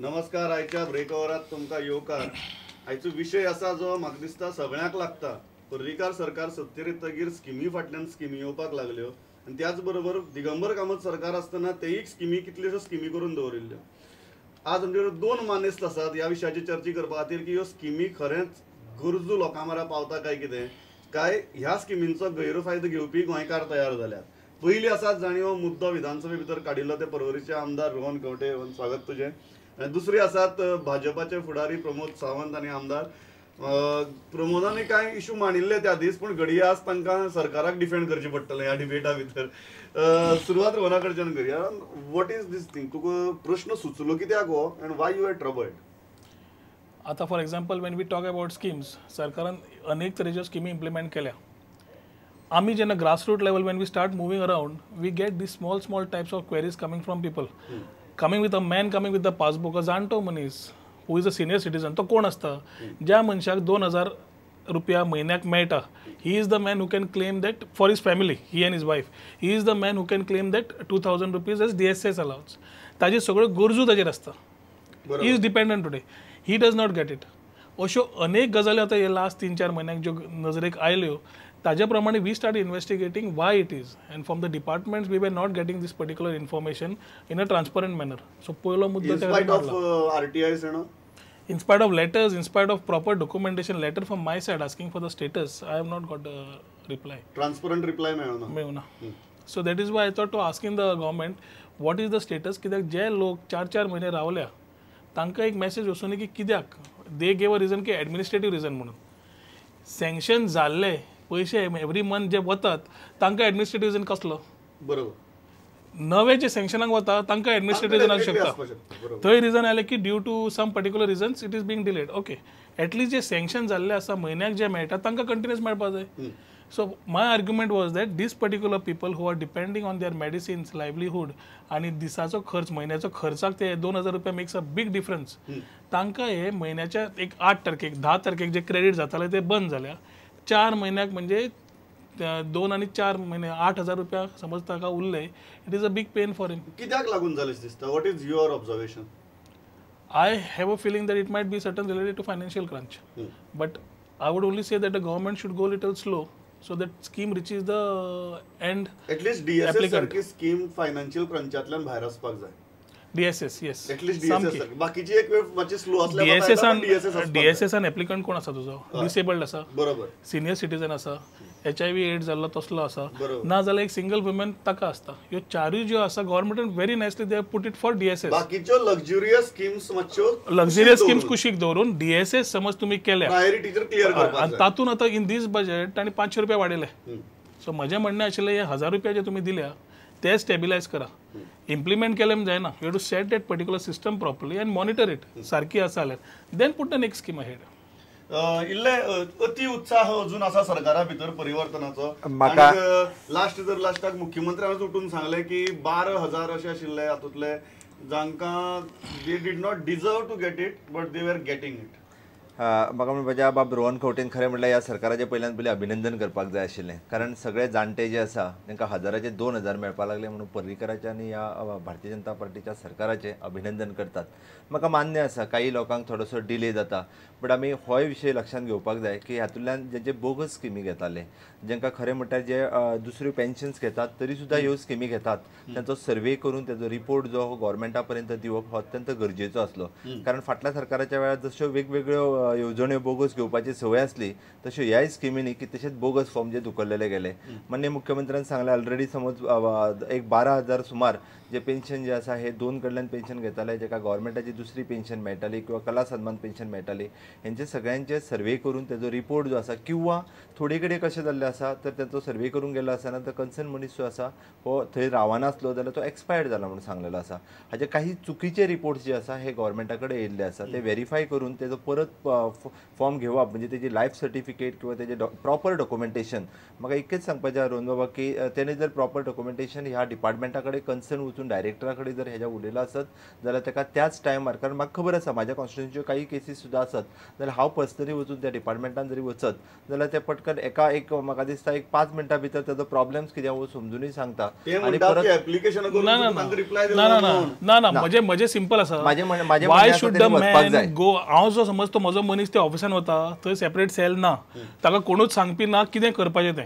नमस्कार. आयच्या ब्रेक ओवरात तुमकां येवकार. आयचो विशय आसा जो म्हाका दिसता सगळ्यांक लागता. पर्रीकार सरकार सत्तेर येतगीर स्किमी फाटल्यान स्किमी येवपाक लागल्यो आनी त्याच बरोबर दिगंबर कामत सरकार आसतना तेय स्किमी कितल्योश्यो स्किमी करून दवरिल्ल्यो. आज आमचे कडेन दोन मानेस्त आसात ह्या विशयाची चर्चा करपा खातीर की ह्यो स्किमी खरेंच गरजू लोकां मरा पावता काय कितें, काय ह्या स्किमींचो गैरफायदो घेवपी गोंयकार तयार जाल्यात. पयली आसात जांणी हो मुद्दो विधानसभे भितर काडिल्लो ते पर्वरीचे आमदार रोहन खंवटे, स्वागत तुजें. आनी दुसरी आसात भाजपाचे फुडारी प्रमोद सावंत आनी आमदार प्रमोदान कांय इशू मांडिल्ले त्या दीस, पूण घडये आज तांकां सरकाराक डिफेंड करचें पडटलें ह्या डिबेटा भितर. सुरवात रोहना कडच्यान करया. What is this thing, तुका प्रश्न सुचलो कित्याक हो and why you are troubled? आतां for example when we talk about schemes, सरकारान अनेक तरेच्यो स्किमी इम्प्लिमेंट केल्या. आमी जेन्ना grassroot level when we start moving around, we get this small small types of queries coming from people, coming with a man, coming with the passbook. A जाणटो मनीस who is a senior citizen, तो कोण आसता? ज्या मनशाक 2000 रुपया म्हयन्याक मेळटा, he is the man who can claim that for his family, he and his wife. He is the man who can claim that 2000 rupees as DSS allowance. ताजे सगळ्यो गरजो ताजेर आसता. He is dependent today, he does not get it. अश्यो अनेक गजाली आतां हे लास्ट 3-4 म्हयन्यांक ज्यो नजरेक आयल्यो ताज्या प्रमाणे we start investigating why it is, and from the departments we were not getting this particular information in a transparent manner. So पयलो मुद्दो In spite of RTIs and all? In spite of letters, in spite of proper documentation, letter from my side asking for the status, I have not got a reply. Transparent reply मेळना. मेळना. So that is why I thought to asking the government what is the status, कित्याक जे लोक 4-4 म्हयने रावल्या तांकां एक message वचून की कित्याक they gave a reason की एडमिनिस्ट्रेटीव रिजन म्हणून. सँक्शन जाल्ले पयशे एवरी मंथ जे वतात तांकां एडमिनिस्ट्रेटीव रिजन कसलो? बरोबर. नवे जे सँक्शनाक वता तांकां एडमिनिस्ट्रेटीव रिजन आसूं शकता. थंय रिजन आयलें की due to some particular reasons it is being delayed. Okay, at least J sanction जाल्ले आसा म्हयन्याक जे मेळटा तांकां कंटिन्युअस मेळपा जाय. So my argument was that these particular people who are depending on their medicines, livelihood आनी दिसाचो खर्च, म्हयन्याचो खर्चाक ते 2000 रुपया makes a big difference. तांकां हे म्हयन्याच्या एक 8 तारखेक 10 तारखेक जे क्रेडीट जाताले ते बंद जाल्या. 4 म्हयन्याक म्हणजे 2 आनी 4 म्हयने 8000 रुपया समज ताका उरले. It is a big pain for him. कित्याक लागून जालें दिसता? What is your observation? I have a feeling that it might be certain related to financial crunch, but I would only say that the government should go little slow so that scheme reaches the end. At least DSS सारकी scheme financial क्रंचातल्यान भायर वचपाक जाय. DSS, yes. At least DSS सारकी. बाकीची एक वेळ मातशी slow आसल्यार DSS आन एप्लिकंट कोण आसा तुजो? डिसेबल्ड आसा, बरोबर, सिनियर सिटीजन आसा, HIV AIDS जाल्लो तसलो आसा, ना जाल्यार एक सिंगल वुमन ताका आसता. ह्यो चारूय ज्यो आसा गव्हर्मेंटान very nicely they put it for DSS. बाकीच्यो लक्झुरियस स्किम्स मातश्यो लक्झुरियस स्किम्स कुशीक दवरून DSS समज तुमी केल्या प्रायोरिटीचेर क्लियर करपाक जाय. तातूंत आतां इन these budget तांणी 500 रुपया वाडयले. सो म्हजें म्हणणें आशिल्लें हे 1000 रुपया जे तुमी दिल्या ते स्टेबिलायज करा. इम्प्लिमेंट केलें जायना, you have to set that particular system properly and monitor it सारकी आसा जाल्यार then put the next scheme ahead. इल्ले अति उत्साह अजून आसा सरकारा भितर परिवर्तनाचो. लास्ट जर लास्टाक मुख्यमंत्र्यानूच उठून सांगलें की 12,000 अशे आशिल्ले हातूंतले जांकां they did not deserve to get it but they were getting it. म्हाका म्हणपाचें बाब रोहन खंवटेन खरें म्हणल्यार ह्या सरकाराचें पयल्यान पयलीं अभिनंदन करपाक जाय आशिल्लें, कारण सगळे जाणटे जे आसा तांकां 1000चे 2000 मेळपाक लागले म्हणून पर्रीकराच्या आनी ह्या भारतीय जनता पार्टीच्या सरकाराचें अभिनंदन करतात. म्हाका मान्य आसा काही लोकांक थोडोसो डिले जाता, बट आमी होय विशय लक्षांत घेवपाक जाय की हातूंतल्यान जेंचे बोगस स्किमी घेताले, जांकां खरें म्हणल्यार जे दुसऱ्यो पेन्शन्स घेतात तरी सुद्दां ह्यो स्किमी घेतात, तांचो सर्वे करून ताजो रिपोर्ट जो हो गव्हर्मेंटा पर्यंत दिवप हो अत्यंत गरजेचो आसलो. कारण फाटल्या सरकाराच्या वेळार जश्यो वेगवेगळ्यो येवजण्यो बोगस घेवपाची संवय आसली तश्यो ह्याय स्किमींनी कितलेशेच बोगस फॉर्म जे धुकल्लेले गेले. माननीय मुख्यमंत्र्यान सांगलें ऑलरेडी समज एक 12,000 सुमार जे पेन्शन जे आसा हे दोन कडल्यान पेन्शन घेताले, जेका गव्हर्मेंटाची दुसरी पेन्शन मेळटाली किंवा कला सन्मान पेन्शन मेळटाली, हेंचे सगळ्यांचे सर्वे करून तेजो रिपोर्ट जो आसा किंवा थोडे कडेन कशें जाल्लें आसा तर तेचो सर्वे करूंक गेल्लो आसतना तर कन्सर्न मनीस जो आसा हो थंय रावनासलो जाल्यार तो एक्सपायर्ड जाला म्हणून सांगलेलो आसा. हाचे काही चुकीचे रिपोर्ट्स जे आसा हे गव्हर्मेंटा कडेन येयल्ले आसा, ते वेरीफाय करून तेजो परत फॉर्म घेवप म्हणजे तेजी लायफ सर्टिफिकेट किंवा तेजे प्रॉपर डॉक्युमेंटेशन. म्हाका एकच सांगपाचें आहा रोहन बाबा की तेणे जर प्रॉपर डॉक्युमेंटेशन ह्या डिपार्टमेंटा कडेन कन्सर्न वचून डायरेक्टरा कडेन जर हेज्या उलयलां आसत जाल्यार ताका त्याच टायमार, कारण म्हाका खबर आसा म्हाज्या कॉन्स्टिट्युएन्सीच्यो काही केसीस सुद्दां आसत जाल्यार हांव पर्सनली वचून त्या डिपार्टमेंटान जरी वचत जाल्यार ते पटकन एका एक म्हाका दिसता एक 5 मिनटां भितर ताजो प्रॉब्लेम्स कितें हो समजुनूय सांगता. आनी परत एप्लिकेशन ना ना ना म्हजें सिंपल आसा. Why should the man go? हांव जो समज तो म्हजो मनीस त्या ऑफिसान वता थंय सेपरेट सेल ना, ताका कोणूच सांगपी ना कितें करपाचें तें.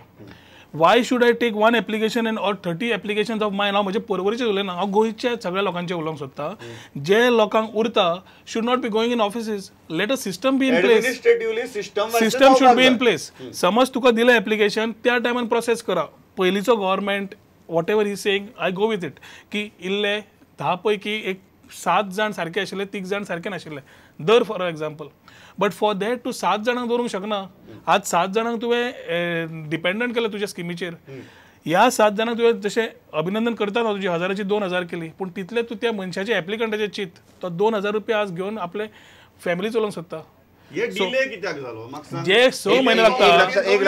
Why should I take one application and or 30 applications of mine? हांव म्हजे पर्वरीचें उलयना, हांव गोंयच्या सगळ्या लोकांचें उलोवंक सोदता. जे लोकांक उरता should not be going in offices. Let a system be in place. System should be in place. समज तुका दिलें एप्लिकेशन त्या टायमान प्रोसेस करा. पयलींचो government whatever he saying I go with it की इल्ले 10 पैकी एक 7 जाण सारके आशिल्ले, 3 जाण सारके नाशिल्ले दर for example. But for that तूं 7 जाणांक दवरूंक शकना. आज 7 जाणांक तुवें डिपेंडंट केलें तुज्या स्किमीचेर. ह्या 7 जाणांक तुवें जशें अभिनंदन करता ना तुजी 1000ची 2000 केली, पूण तितले तूं त्या मनशाचे एप्लिकंटाचें चिंत, तो 2000 रुपया आज घेवन आपले फॅमिली चलोवंक सोदता. जे 6 महिने लागता एक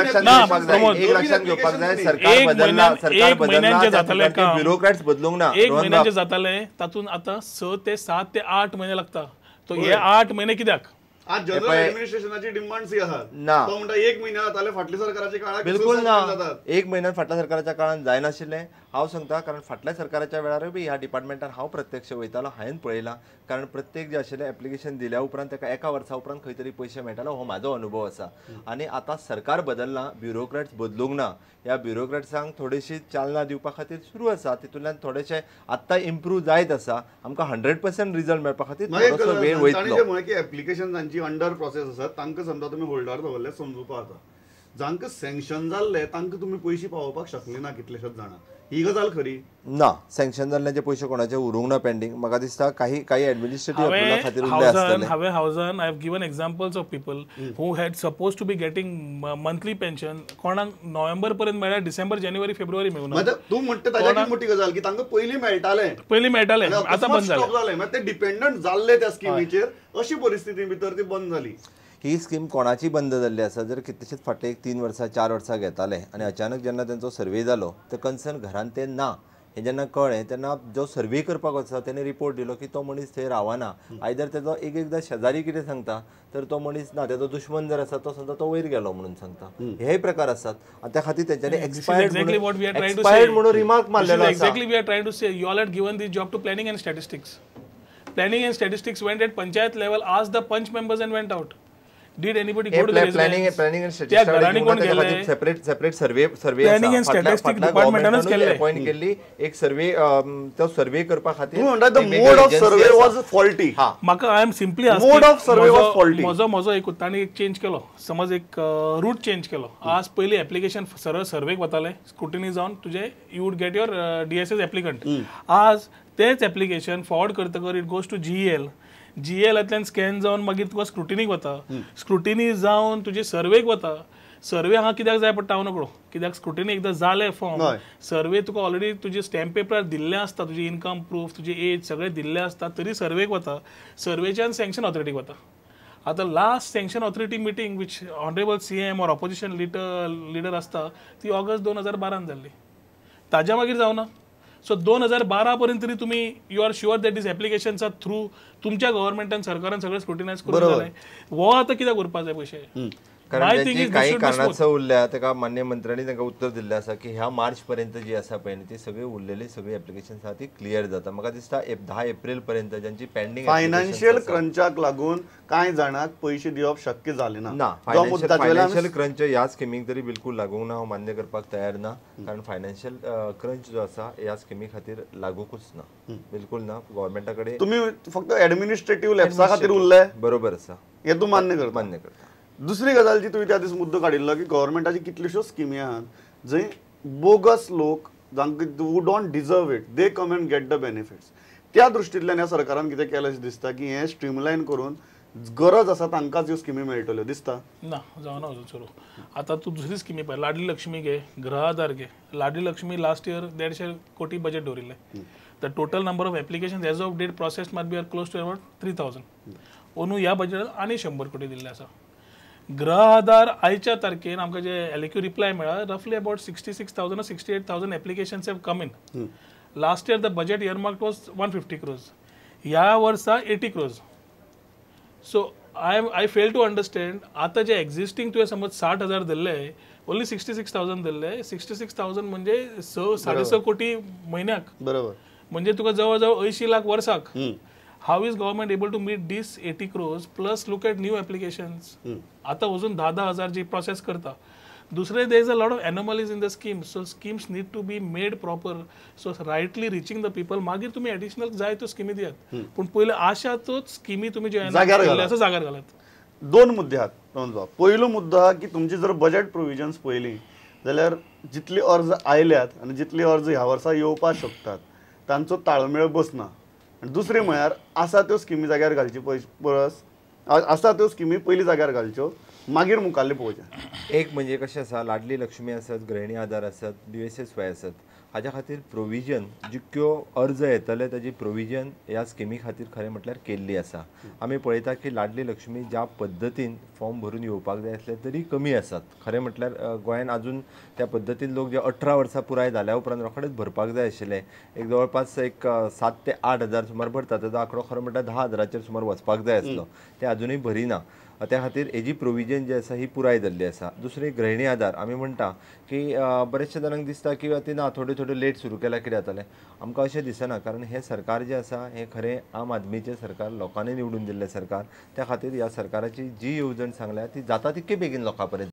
म्हयन्यांचे जाताले काम, एक म्हयन्यांचे जाताले तातूंत आतां 6 ते 7 ते 8 म्हयने लागता. तो हे 8 म्हयने कित्याक? आज जनरल ऍडमिनिस्ट्रेशनाची डिमांड्स आसात ना, तो म्हणटा एक म्हयन्या जाताले फाटल्या सरकाराच्या काळात. बिलकुल ना, एक म्हयन्यान फाटल्या सरकाराच्या काळान जायनाशिल्लें. हांव सांगता कारण फाटल्या सरकाराच्या वेळारूय बी ह्या डिपार्टमेंटान हांव प्रत्यक्ष वयतालो, हांवें पळयलां. कारण प्रत्येक जे आशिल्लें एप्लिकेशन दिल्या उपरांत ताका एका वर्सा उपरांत खंय तरी पयशे मेळटाले, हो म्हाजो अनुभव आसा. आनी आतां सरकार बदललां, ब्युरोक्रॅट्स बदलूंक ना. ह्या ब्युरोक्रॅट्सांक थोडीशी चालना दिवपा खातीर सुरू आसा, तितूंतल्यान थोडेशे आत्तां इम्प्रूव जायत आसा. आमकां 100% रिजल्ट मेळपा खातीर थोडोसो वेळ वयतलो. एप्लिकेशन जांची अंडर प्रोसेस आसा तांकां समजा तुमी होल्डार दवरले समजुपा आतां जांकां सँक्शन जाल्ले तांकां तुमी पयशे पावोवपाक शकले ना कितलेशेच जाणां, ही गजाल खरी ना. सँक्शन जाल्ल्याचे पयशे कोणाचे उरूंक ना पेंडींग. म्हाका दिसता काही काही एडमिनिस्ट्रेटीव अप्रुव्हला खातीर उरले आसतले. हांवें हावजान I have given examples of people who had suppose to be getting monthly pension, कोणाक नोव्हेंबर पर्यंत मेळ्ळ्या, डिसेंबर जानेवारी फेब्रुवारी मेळूंक ना. तूं म्हणटा ताज्या मोठी गजाल की तांकां पयलीं मेळटालें, पयलीं मेळटालें, आतां बंद जालें. मागीर ते डिपेंडंट जाल्ले त्या स्किमीचेर, अशी परिस्थिती भितर ती बंद जाली. ही स्कीम कोणाची बंद जाल्ली आसा? जर कितलेशेच फाटले एक 3 वर्सां 4 वर्सां घेताले आनी अचानक जेन्ना तेंचो सर्वे जालो तर कन्सर्न घरान ते ना हें जेन्ना कळ्ळें तेन्ना जो सर्वे करपाक वचता तेणे रिपोर्ट दिलो की तो मनीस थंय रावना. आयदर तेजो एक एकदां शेजारी कितें सांगता तर तो मनीस ना, तेजो दुश्मन जर आसा तो सांगता तो वयर गेलो म्हणून सांगता. हेय प्रकार आसात आनी त्या खातीर तेंच्यांनी एक्सपायर्ड म्हणून रिमार्क मारलेलो आसा. Exactly we are trying to say you all had given this job to planning and statistics. Planning and statistics went at panchayat level, asked the panch members and went out. Did anybody go to the planning and statistics separate separate survey survey planning and statistics डिपार्टमेंटानच केल्ले appoint केल्ली एक survey, तो survey करपा खातीर तूं म्हणटा the mode of survey was faulty. म्हाका I am simply mode of survey was faulty. म्हजो म्हजो एक तांणी एक चेंज केलो, समज एक रूट चेंज केलो. आज पयली एप्लिकेशन सरळ सर्वेक वताले, स्क्रुटिनी जावन तुजे you would get your DSS applicant. आज तेच एप्लिकेशन फॉरवर्ड करतकर it goes to GL, जीएलांतल्यान scan जावन मागीर तुका स्क्रुटिनीक वता, स्क्रुटिनी जावन तुजे सर्वेक वता. सर्वे हांगा कित्याक जाय पडटा हांव नकळो, कित्याक स्क्रुटिनी एकदां जालें फॉर्म, सर्वे तुका ऑलरेडी तुजे स्टॅम्प पेपरार दिल्लें आसता, तुजी इनकम प्रूफ, तुजी एज सगळें दिल्लें आसता, तरी सर्वेक वता. सर्वेच्यान सँक्शन ऑथॉरिटीक वता. आतां last sanction authority meeting which honourable CM or opposition leader आसता ती ऑगस्ट 2012 जाल्ली, ताज्या मागीर जावना. सो 2012 पर्यंत तरी तुमी you are sure that these applications are through तुमच्या गव्हर्मेंटान सरकारान सगळें स्क्रुटिनायज करून जालें. हो आतां कित्याक उरपा जाय पयशे? कारण काही कारणास्तव उरल्या ताका मान्य मंत्र्यांनी तांकां उत्तर दिल्लें आसा की ह्या मार्च पर्यंत जी आसा पळय न्ही ती सगळी उरलेली सगळी एप्लिकेशन आसा ती क्लियर जाता. म्हाका दिसता 10 एप्रिल पर्यंत ज्यांची पेंडींग फायनान्शियल क्रंचाक लागून कांय जाणांक पयशे दिवप शक्य जालें ना. ना, फायनान्शियल क्रंच ह्या स्किमीक तरी बिलकुल लागूंक ना, हांव मान्य करपाक तयार ना. कारण फायनान्शियल क्रंच जो आसा ह्या स्किमी खातीर लागूकूच ना, बिलकुल ना. गव्हर्मेंटा कडेन तुमी फक्त एडमिनिस्ट्रेटीव लॅप्सा खातीर उरले, बरोबर आसा, हें तूं मान्य करता? मान्य करता. दुसरी गजाल जी तुवें त्या दीस मुद्दो काडिल्लो की गव्हर्मेंटाची कितल्योश्यो स्किमी आहात जंय बोगस लोक जांकां who don't deserve it they come and get the benefits. त्या दृश्टींतल्यान ह्या सरकारान कितें केलें अशें दिसता की हें स्ट्रीमलायन करून गरज आसा तांकांच ह्यो स्किमी मेळटल्यो दिसता ना जावना अजून सुरू. आतां तूं दुसरी स्किमी पळय, लाडली लक्ष्मी घे, गृह आधार घे. लाडली लक्ष्मी लास्ट इयर 150 कोटी बजेट दवरिल्लें. The total number of application as of date process must be are close to about 3000. अंदू ह्या बजेटात आनी 100 कोटी दिल्ले आसा. गृह आधार आयच्या तारखेन आमकां जे LAQ reply मेळ्ळा, रफली about 66,000 68,000 applications have come in. Last year the budget earmarked was 150 crores, ह्या वर्सा 80 crores. So I fail to understand. आतां जे एक्झिस्टींग तुवें समज 60,000 धरले, ओन्ली 66,000 धरले. 66,000 म्हणजे 6 6.5 कोटी म्हयन्याक, बरोबर, म्हणजे तुका जवळ जवळ 80 लाख वर्साक. How is government able to meet this 80 crores plus look at new applications? आतां अजून 10-10 हजार जी प्रोसेस करता. दुसरे, there is a lot of anomalies in the schemes, so schemes need to be made proper, so rightly reaching the people. मागीर तुमी additional जाय त्यो स्किमी दियात, पूण पयलीं आशाचोच स्किमी तुमी जे जाग्यार घालात. आसा जाग्यार घालात. दोन मुद्दे आहात रोहन. पयलो मुद्दो आहा की तुमची जर बजेट प्रोविजन्स पळयली जाल्यार जितली अर्ज आयल्यात आनी जितली अर्ज ह्या वर्सा येवपाक शकतात तांचो ताळमेळ बसना. आनी दुसरें म्हळ्यार आसा त्यो स्किमी जाग्यार घालची परस आसा त्यो स्किमी पयलीं जाग्यार घालच्यो, मागीर मुखाल्ले पळोवचें. एक म्हणजे कशें आसा, लाडली लक्ष्मी आसत, गृहिणी आधार आसत, DSSY आसत, हाज्या खातीर प्रोविजन जितक्यो अर्ज येतले ताजी प्रोविजन ह्या स्किमी खातीर खरें म्हटल्यार केल्ली आसा. आमी पळयता की लाडली लक्ष्मी ज्या पद्दतीन फॉर्म भरून येवपाक जाय आसले तरी कमी आसात. खरें म्हटल्यार गोंयान आजून त्या पद्दतीन लोक जे 18 वर्सां पुराय जाल्या उपरांत रोखडेच भरपाक जाय आशिल्ले, एक जवळपास एक 7 ते 8 हजार सुमार भरता, ताजो आंकडो खरें म्हटल्यार 10 हजाराचेर सुमार वचपाक जाय आसलो, ते आजुनूय भरिना. त्या खातीर हेजी प्रोविजन जे आसा ही पुराय जाल्ली आसा. दुसरी गृहिणी आधार आमी म्हणटा की बरेचशे जाणांक दिसता की ती ना थोड्यो थोड्यो लेट सुरू केल्यार कितें जातलें. आमकां अशें दिसना, कारण हें सरकार जें आसा हें खरें आम आदमीचें सरकार, लोकांनी निवडून दिल्लें सरकार. त्या खातीर ह्या सरकाराची जी येवजण सांगल्या ती जाता तितके बेगीन लोकां पर्यंत